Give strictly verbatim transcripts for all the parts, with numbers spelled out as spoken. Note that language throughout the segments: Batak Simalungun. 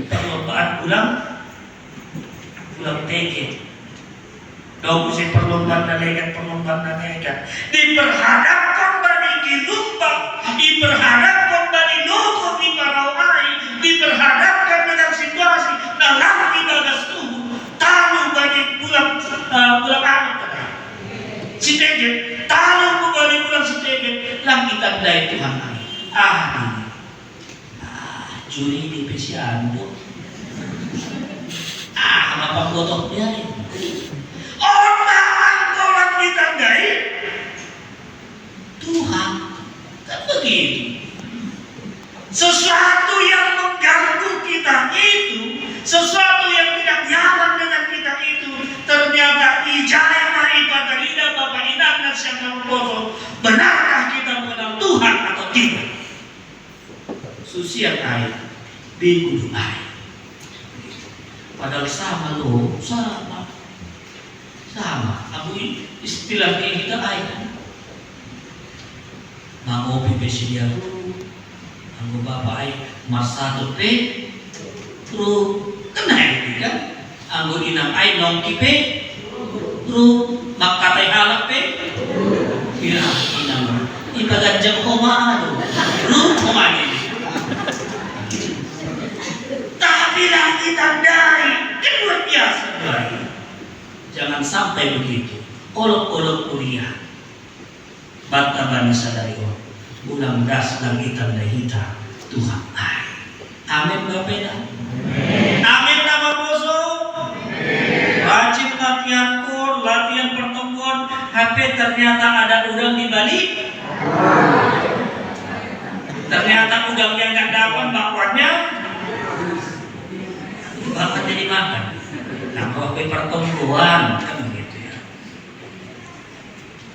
Perlombaan ulang, ulang tege. Dong se perlombaan na legan, perlombaan na legan. Diperhadapkan bani gilumbang, diperhadapkan bani logo di parau ai, diperhadapkan dengan situasi na lang di bagas tubuh, talu bani ulang, eh, ulang anak tadi. Si tege, talu bani ulang si tege, lang itandai Tuhan ai. Ah, ini. Ah, juri di pesiandu. Ah, apa botoh dia ini? Orang orang ditandai Tuhan. Kan begitu. Sesuatu yang mengganggu kita itu, sesuatu yang tidak nyaman dengan kita itu, ternyata ijai ma ipatalida Bapak Inang na siang na maposo, benarkah kita mengenal Tuhan atau tidak? Susian ai, bigudu ai. Padahal sama lo, sama. Sama. Aku i-, istilah di kita ai kan. Mangopi pe si dia ru. Anggo bapa ai marsatu pe ru. Kena ini kan. Anggo inang ai nongki pe ru, mangkatai halak pe. Ya, inang. Ipaganjang homa anu. Ru homa ini. Tapi lang itandai, kan luar biasa, Bapak. Jangan sampai begitu. Olok-olok kuliah. Banta bani sadari on. Ulang das lang itandai hita Tuhan ai. Amin, Bapak Inang. Amin, na maposo. Rajin latihan kur, latihan pertemuan, hape ternyata ada udang di balik. Ternyata udangnya nggak dapat bakwannya. Bakwannya dimakan. Nah, kalau pertemuan, kan begitu ya.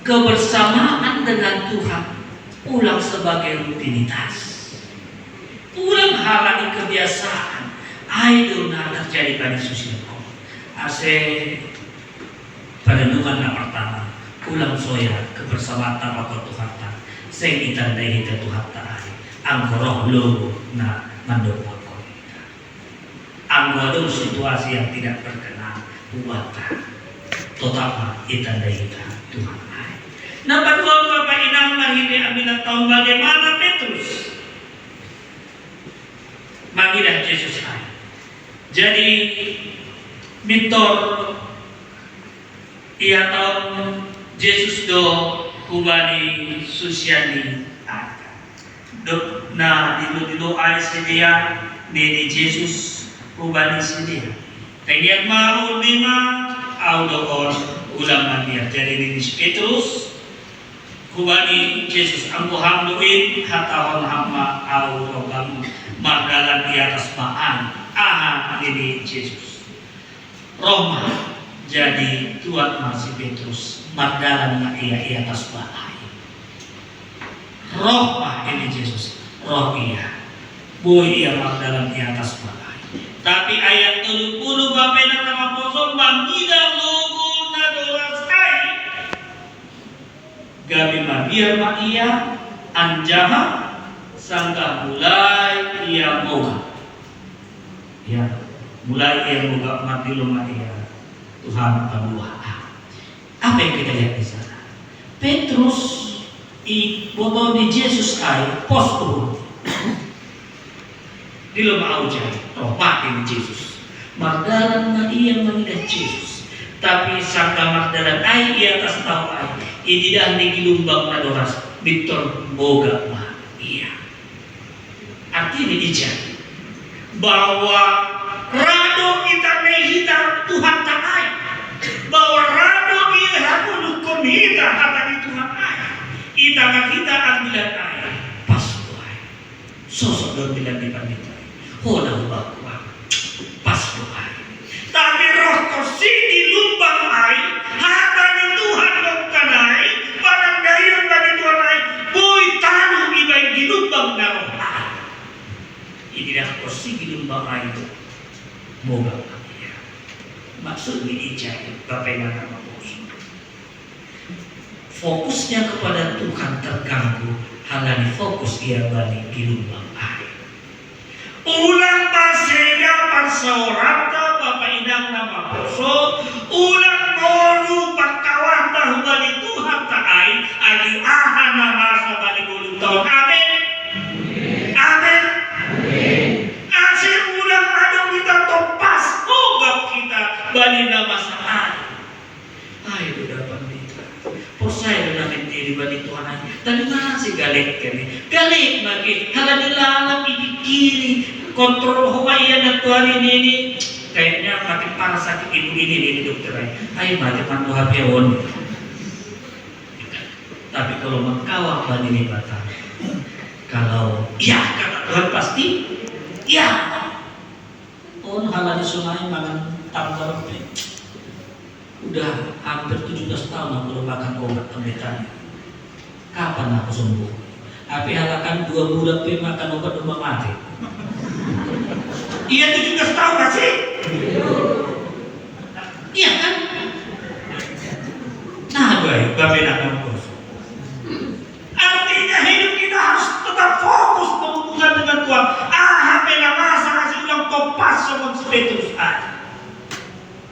Kebersamaan dengan Tuhan ulang sebagai rutinitas. Ulang halani kebiasaan. Ai do na terjadi bani susian on. Ase perenungan na pertama, ulang soya kebersamaan tapa tu Tuhanta. Seng itandai hita Tuhanta ai. Anggo roh logo na mandok bakwan. Anggo adong situasi yang tidak berkenan, buat tetap ma itandai hita Tuhan ai. Na paduahon Bapak Inang marhite ambilan ta on bagaimana Petrus mangidah Jesus ai. Jadi, mintor ia taon Jesus do hubani susian ni ai. Dob na dilo-dilo ai sidea, nini Jesus hubani sidea, "Tengian ma uhurnima, ahu do on, ulang mabiar." Jadi nini si Petrus hubani Jesus, "Anggo ham do in, hatahon ham ma ahu roham, mardalan i atas ma ai." Aha nini Jesus? Roh ma. Jadi tuat ma si Petrus, mardalan ma ia i atas ba ai. Roh ma, nini Jesus, roh ia. Boi ia mardalan i atas ba ai. Tapi ayat tolu pulu, Bapak Inang na maposo, mangidah logo na doras ai, gabe mabiar ma ia, anjaha sanggah mulai ia mogak. Ya, mulai ia mogak, mandilo ma ia Tuhan paduahon. Apa yang kita lihat di sana? Petrus, ibotohon ni Jesus ai, pos uhur. Dilo ma ahu jai, roh ma, nini Jesus. Mardalan ma ia mangidah Jesus. Tapi sanggah mardalan ai i atas tao ai, ididah ni gilumbang na doras, pintor mogak ma ia. Artina ija? Bahwa ra do itandai hita Tuhanta ai. Bahwa ra do ihagogothon hita hata ni Tuhan ai. Itangan hita ambilan ai. Pas do ai. Sosok do ambilan ni pandita. Hona hubaku, pas do ai. Tapi roh torsi gilumbang ai, hata ni Tuhan do kan ai, panandaion bani Tuhan ai, boi talu ibaen gilumbang na roh ai. Ididah torsi gilumbang ai do mogak ma ia. Maksudna ija, Bapak Inang na maposo? Fokusnya kepada Tuhan terganggu, halani fokus ia bani gilumbang ai. Ulang ma sega So, ulang molu pakawahta hubani Tuhan ta ai, agi aha na masa bani ngolunta on. Amin. Amin. Ase ulang adong hita tompas, gogap hita bani na masa ai. Ai do da pandita. Porsaya do na mendiri bani Tuhan ai. Tapi masih galek kami. Galek lagi. Halani lalap ipikiri. Kontrol ho ma ia na tuari nini. Kayaknya makin parah sakit ibu ini, nini dokter ai. Ai mate pandu H P on. Tapi kalau mangkawah bani Naibata, kalau ya kata Tuhan pasti ya. On halani sonai mangan tambar pe. Udah hampir tujuh belas tahun aku belum makan obat pembetan. Kapan aku sembuh? Tapi halakan dua bulan pe makan obat, umpama mate. Iya, tujuh belas tahun masih. Iya kan? Nah, baik, bapak nak. Artinya hidup kita harus tetap fokus berhubungan dengan Tuhan. Ah, apa yang masa masih ulang kopas sama si Petrus aja.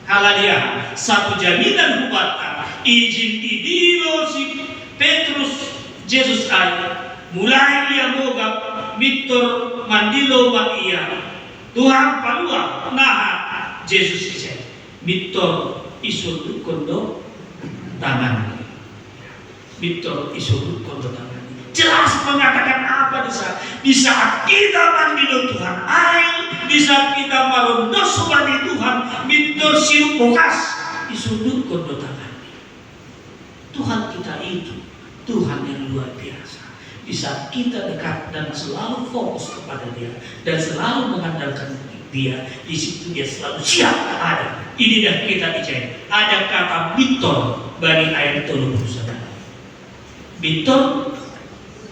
Halani aha, satu jaminan hubanta, ijin idilo si Petrus Jesus ai, mulai ia mogap, mintor mandilo ma ia. Tuhan, palua, naha Jesus ise, mintor isundukkon do tangan. Mintor isundukkon do tangan. Jelas mengatakan apa di saat, di saat kita mandilo Tuhan ai, di saat kita marondos hubani Tuhan, mintor siuk bokas, isundukkon do tangan. Tuhan kita itu Tuhan yang luar biasa. Di saat kita dekat dan selalu fokus kepada Dia dan selalu mengandalkan Dia, di situ Dia selalu siap ada. Ini dah kita bicara. Ada kata mintor bani ayat tolu puluh sembilan. Mintor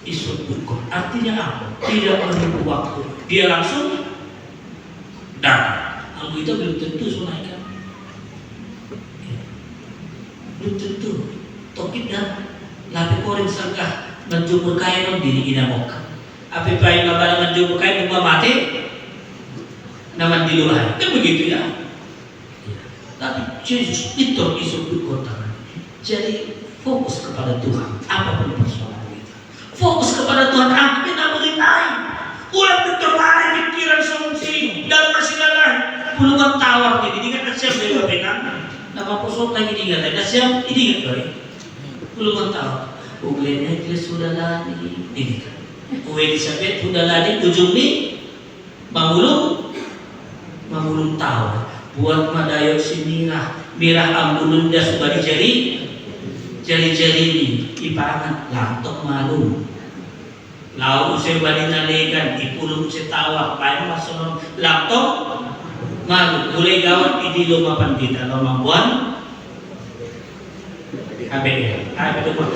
isundukkon. Artinya apa? Tidak menunggu waktu. Dia langsung datang. Anggo ita belum tentu sonai kan. Ya. Belum tentu. Tokit kan. Lape koring sangkah manjumur kain on di ina mokka. Ape pai mabana manjumur kain, umpama mate na mandilo ai. Kan begitu ya. Tapi Jesus itu isundukkon tangan. Jadi fokus kepada Tuhan, apapun persoalan kita. Fokus kepada Tuhan, amin, amin, amin. Ulang terlari pikiran solusi dan masih lalai. Pulungan tawar jadi ingat siap dari bapenan. Nama kosong lagi ingat, ada siap ini ingat dari pulungan tawar. Uglenya jelas sudah lari ini kan. Kue Elizabeth sudah lari ujung nih. Mangulung, mangulung tawar. Buat madayok si mirah, mirah ambulun das bari jari, jari-jari ni, ipangan, lantong malum. Lau use bari na legan, ipulung use tawar, baen masonon, lantong malum. Mulai gawat, idilo ma pandita, lau mambuan, H B L, H B L.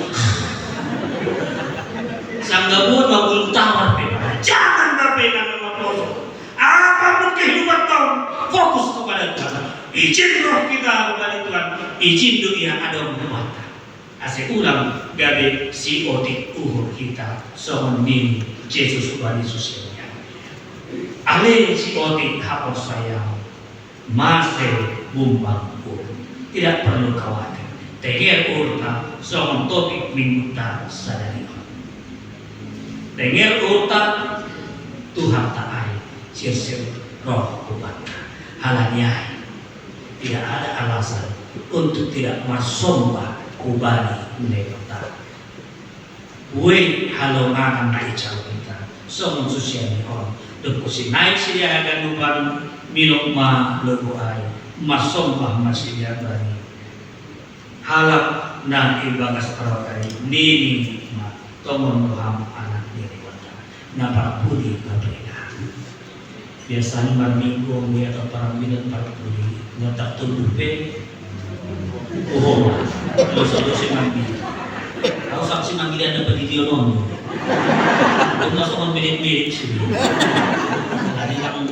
Sanggabuan mangulung tawar pe. Jangan sampai nama maposo. Apapun kehidupan kau, fokus kepada Tuhan. Izin roh kita kepada Tuhan. Izin dunia ada membuat. Ase ulang gabe siotik uhur kita. Songon ni Jesus bani susiannya. Ale siotik haporsayaan. Mase bumbang uhur. Tidak perlu khawatir. Tenger uhurta songon topik mingguta sadari on. Tenger uhurta Tuhanta ai sirsir roh hubanta. Halani ai tidak ada alasan untuk tidak marsombah hubani Naibata. Buei halongangan na ijalo hita songon susian ni on. Dob husinait sidea haganupan, minum ma logo ai, marsombah ma sidea bani halak na ibagas parokari nini ma, tongon do ham anak ni Debata na parpudi bapeda. Biasanya marminggu dia atau parambilan parpudi nyotak tubuh pe. Oh, dosa-dosa mandi. Kau saksi mandi ada pendidikan on. Itu masuk on mirip-mirip sih. Tadi kan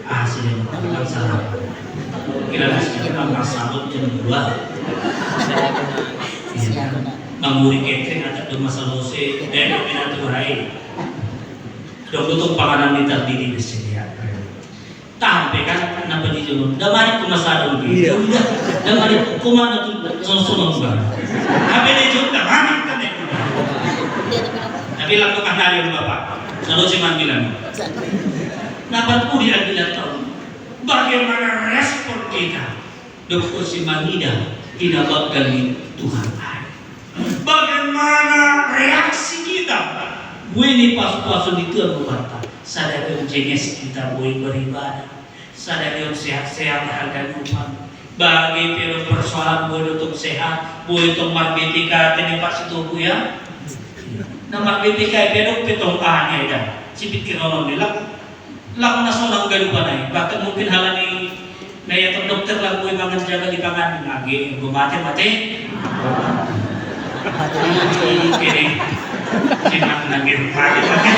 asli yang tanggal salah. Kira asli kan masalah jam dua. Iya. Manguri catering ada di masa lose. Eh, pindah tuh hai. Dong tuh panganan di terdiri di sini ya. Tahan pe kan, na pedi Damari ko masadong di. Iya. Damari ko kumana tu, sonong-sonong ba. Tapi dia juga damari kan ya. Tapi lalu kan hari bapak. Kalau si bilang. Dapat pudi bilang tahu. Bagaimana respon kita? Dokter si mangida, tidak bakal di Tuhan ai. Bagaimana reaksi kita? Wini pasu-pasu di Tuhan berkata, sadari jenges kita boleh beribadah. Sadari sehat-sehat harga numpang. Bagi pero persoalan boleh untuk sehat, boleh untuk marbitikaten pas itu ya. Nah marbitikaten pero petong ahnya ya. Sipit ke nolong dilak. Lang na sonang galupa na eh. Bahkan mungkin halani na iya dokter lang boleh mangan jaga di pangan lagi. Gumate-mate. Kini. Simak lagi. Mate-mate.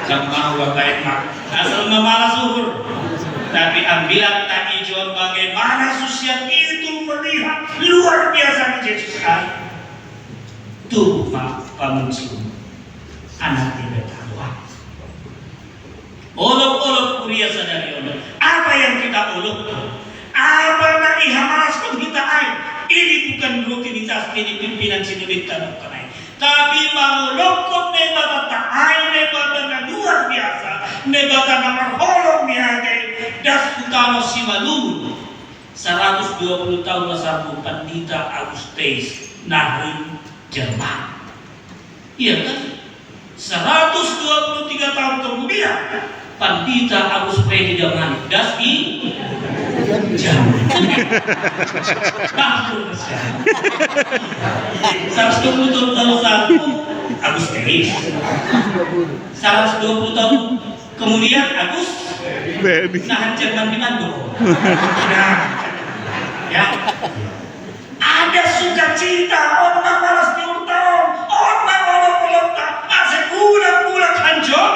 Sama wa baik mak. Asal mamala suhur. Tapi ambilan tak ijon bagaimana susian itu melihat luar biasa di Yesus kan. Tuh pak pamuncul. Anak tidak tahu. Olok-olok kuria sadari olok. Apa yang kita olok? Apa na ihamalas kita ai? Ini bukan rutinitas ini pimpinan sinodita bukan ai. Tapi mangolok ko Debata ta ai, Debata na luar biasa, Debata na marholong ni ate, das utama si Malumun. Seratus dua puluh tahun masa pandita Augustus nahin Jerman. Iya kan? Seratus dua puluh tiga tahun kemudian, Pandita Agus Freddy Damani das di Jerman. Seratus dua puluh tahun satu Agus Freddy. Seratus dua puluh tahun kemudian Agus Freddy. Nahan Jerman di Bandung. Nah, ya. Ada sukacita, orang malas diurtaon, orang olok-olok tak, asik ulang-ulang hancur.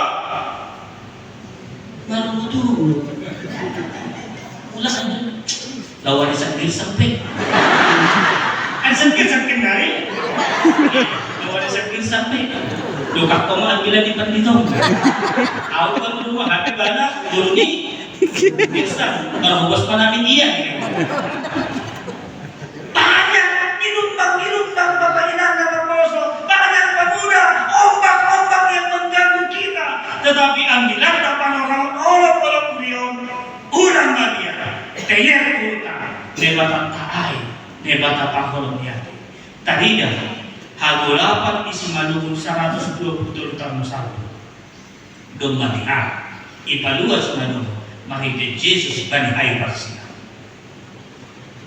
Baru betul. Ulang hancur. Lawan sangkir sampai. Kan sangkir sangkir dari. Lawan sangkir sampai. Dokak koma ambilan di panditong. Aku kan rumah hati bana, guru ni. Bisa, kalau bos panami iya. Banyak ilumbang-ilumbang Bapak Inang na marmoso, banyak pemuda, ombak-ombak yang mengganggu kita. Tetapi ambilan ta panorang olok-olok beliau, ulang bagian, teyer kuta, Debata ta ai, Debata pangholong yati. Tarida, hagolapan isi Malumun seratus dua puluh tahun satu. Domma ni ha, ipaluas na dong, marhite Jesus bani hayu parsina.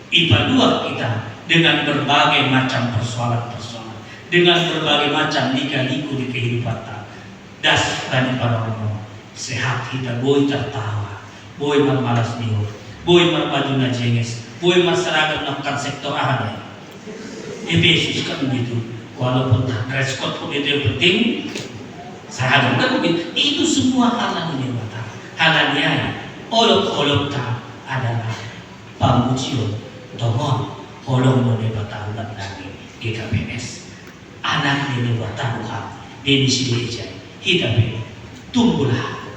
Ipaluas kita dengan berbagai macam persoalan-persoalan, dengan berbagai macam lika-liku di kehidupan ta. Das bani parormo, sehat kita boi tertawa, boi marmalas niur, boi marbaju na jenges, boi marseragam na kan sektor aha deh. Efesus kan begitu. Walaupun tak dress code pun itu yang penting. Seragam kan begitu. Itu semua halal ini mata. Halal niai. Olok-olok ta adalah pamujion tongon holong no Debata umat nami G K P S. Anak ni Debata Tuhan. Dia misi dia ijai. Hita pe tumbuhlah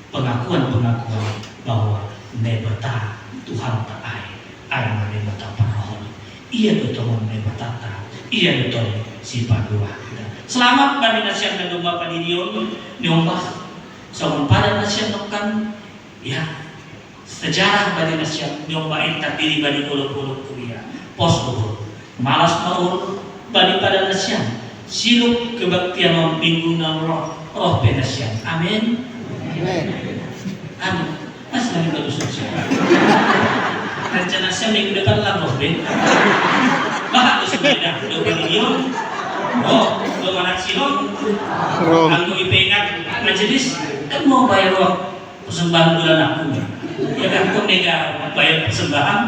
pengakuan-pengakuan bahwa Naibata Tuhan ta ai, ai ma Naibata parrohon. Ia do tongon Naibata ta, ia do tongon sipaduah. Selamat bani nasiam na domma padidion, niombah songon pada nasiam nongkan, ya, sejarah bani nasiam niombah in tardiri bani olok-olok kuria, pos uhur. Malas ma uhur bani pada nasiam. Siluk kebaktian on minggu na ro, roh pe nasiam. Amin. Amin. Amin. Mas lagi bagus nasiam. Rencana nasiam minggu depan lah roh be. Bah, aku sudah dah. Dua puluh miliar. Roh, dua mana sih roh? Roh. Kalau ipeingat majelis, kan mau bayar roh. Persembahan bulan aku. Ya kan, kok nega bayar persembahan?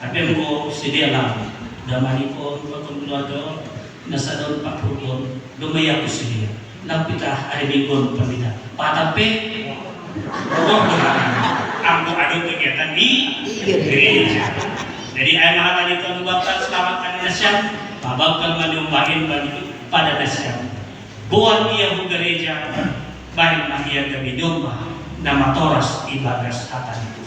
Tapi aku sedia lah. Udah mani pun, buat keluarga, nasa daun empat puluh pun, udah mai aku sedia. Nang pita hari minggu pun pita. Patah pe, roh doa. Aku ada kegiatan di gereja. Jadi, ayah mahala di Tuhan Bapak, selamat hari nasiam. Bapak kan mani umbahin bagi pada nasiam. Boan ia hu gareja, bahen ma ia gabe domba, na matoras i bagas hata ni Tuhan.